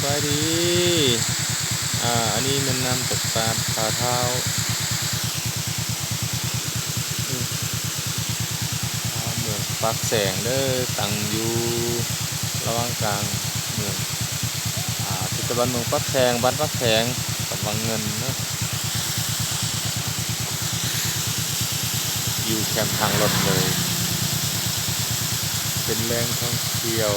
ສະບາຍດີ ອາ ອັນນີ້ແມ່ນນ້ຳຕະກາດຜາທ້າວ ອືມ ເມືອງປາກແຊງເດີ ຕັ້ງຢູ່ລະຫວ່າງກາງເມືອງ ອາ ເທດສະບານເມືອງປາກແຊງ ບ້ານປາກແຊງ ກັບວັງເງິນເນາະ ຢູ່ແຄມທາງລົດເລີຍ ເປັນແຫຼ່ງທ່ອງທ່ຽວ.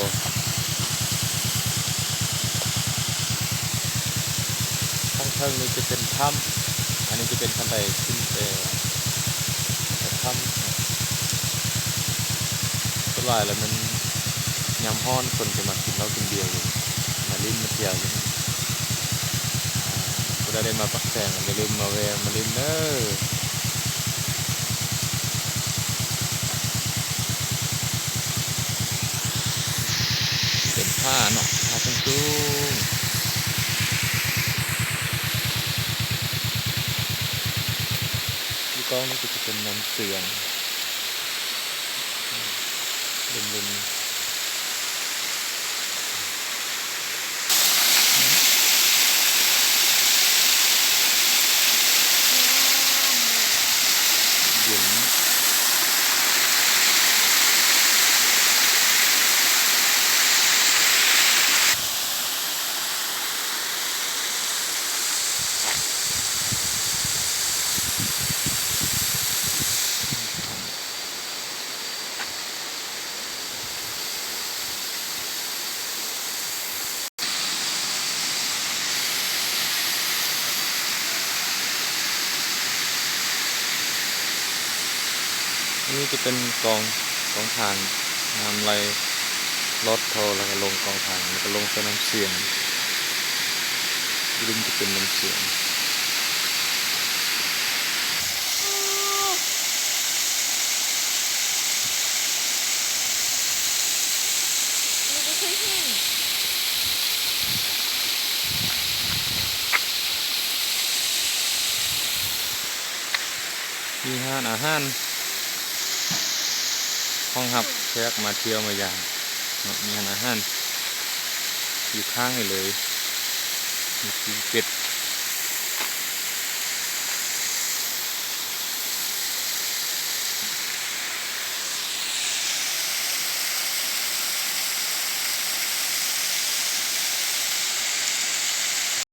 ທາງເທິງນີ້ຈະເປັນຖ້ຳ ອັນນີ້ຈະເປັນຄັນໄດຂຶ້ນໄປ ໄປຖ້ຳ. ສ່ວນຫຼາຍແລ້ວແມ່ນຍາມຮ້ອນຄົນຈະມາກິນເຫຼົ້າກິນເບຍຢູ່ ມາຫຼິ້ນມາທ່ຽວຢູ່. ອາ ຜູ້ໃດໄດ້ມາປາກແຊງ ຢ່າລືມມາແວ່ມາຫຼິ້ນເດີ. ເປັນຜາເນາະ ຜາສູງໆ ຢູ່ກ້ອງນີ້ກໍຈະເປັນນ້ຳເຊືອງ ເຢັນໆ. ນີ້ຈະເປັນກອງ ກອງທາງ ນ້ຳໄຫຼລອດທໍ່ ແລ້ວກໍລົງກອງທາງ ແລ້ວກໍລົງໃສ່ນ້ຳເຊືອງ ຢູ່ລຸ່ມຈະເປັນນ້ຳເຊືອງ. ມີຮ້ານອາຫານ ຮອງຮັບແຂກມາທ່ຽວມາຢາມເນາະ ມີຮ້ານອາຫານຢູ່ຂ້າງນີ້ເລີຍ ມີປີ້ງເປັດ.